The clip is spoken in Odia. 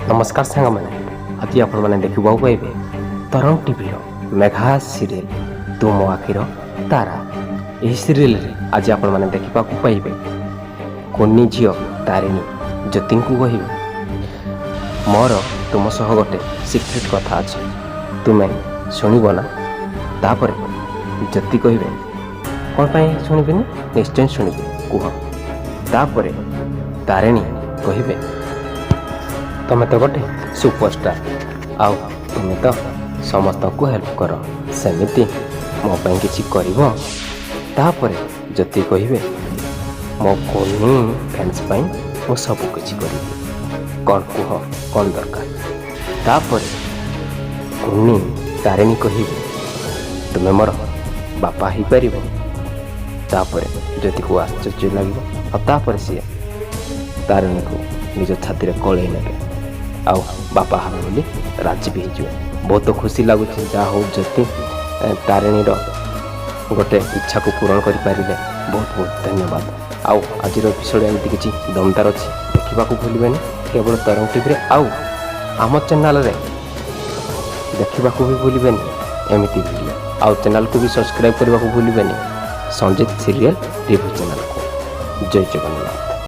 ନମସ୍କାର ସାଙ୍ଗମାନେ, ଆଜି ଆପଣମାନେ ଦେଖିବାକୁ ପାଇବେ ତରଙ୍ଗ ଟିଭିର ମେଘା ସିରିଏଲ ତୁ ମୋ ଆଖିର ତାରା। ଏହି ସିରିଏଲରେ ଆଜି ଆପଣମାନେ ଦେଖିବାକୁ ପାଇବେ, କୁନି ଝିଅ ତାରିଣୀ ଜ୍ୟୋତିଙ୍କୁ କହିବେ, "ମୋର ତୁମ ସହ ଗୋଟେ ସିକ୍ରେଟ୍ କଥା ଅଛି, ତୁମେ ଶୁଣିବ ନା?" ତାପରେ ଜ୍ୟୋତି କହିବେ, "କ'ଣ ପାଇଁ ଶୁଣିବିନି? ନିଶ୍ଚୟ ଶୁଣିବି, କୁହ।" ତାପରେ ତାରିଣୀ କହିବେ, "ତମେ ତ ଗୋଟେ ସୁପରଷ୍ଟାର ଆଉ ତୁମେ ତ ସମସ୍ତଙ୍କୁ ହେଲ୍ପ କର, ସେମିତି ମୋ ପାଇଁ କିଛି କରିବ?" ତାପରେ ଜ୍ୟୋତି କହିବେ, "ମୋ କୁନି ଫ୍ୟାନ୍ସ ପାଇଁ ମୁଁ ସବୁ କିଛି କରିବି, କ'ଣ କୁହ, କ'ଣ ଦରକାର?" ତାପରେ କୁନି ତାରିଣୀ କହିବେ, "ତୁମେ ମୋର ବାପା ହେଇପାରିବ?" ତାପରେ ଜ୍ୟୋତିକୁ ଆଶ୍ଚର୍ଯ୍ୟ ଲାଗିବ ଆଉ ତାପରେ ସିଏ ତାରିଣୀକୁ ନିଜ ଛାତିରେ କୋଳେଇ ନେବେ ଆଉ ବାପା ହେବେ ବୋଲି ରାଜି ବି ହେଇଯିବେ। ବହୁତ ଖୁସି ଲାଗୁଛି। ଯାହା ହଉ, ଜ୍ୟୋତି ତାରିଣୀର ଗୋଟେ ଇଚ୍ଛାକୁ ପୂରଣ କରିପାରିଲେ। ବହୁତ ବହୁତ ଧନ୍ୟବାଦ। ଆଉ ଆଜିର ଏପିସୋଡ଼ ଏମିତି କିଛି ଦମଦାର ଅଛି, ଦେଖିବାକୁ ଭୁଲିବେନି କେବଳ ତରଙ୍ଗ ଟିଭିରେ ଆଉ ଆମ ଚ୍ୟାନେଲରେ ଦେଖିବାକୁ ବି ଭୁଲିବେନି ଏମିତି ଭିଡ଼ିଓ। ଆଉ ଚ୍ୟାନେଲକୁ ବି ସବସ୍କ୍ରାଇବ୍ କରିବାକୁ ଭୁଲିବେନି, ସଞ୍ଜିତ ସିରିଏଲ ରିଭ୍ୟୁ ଚ୍ୟାନେଲକୁ। ଜୟ ଜଗନ୍ନାଥ।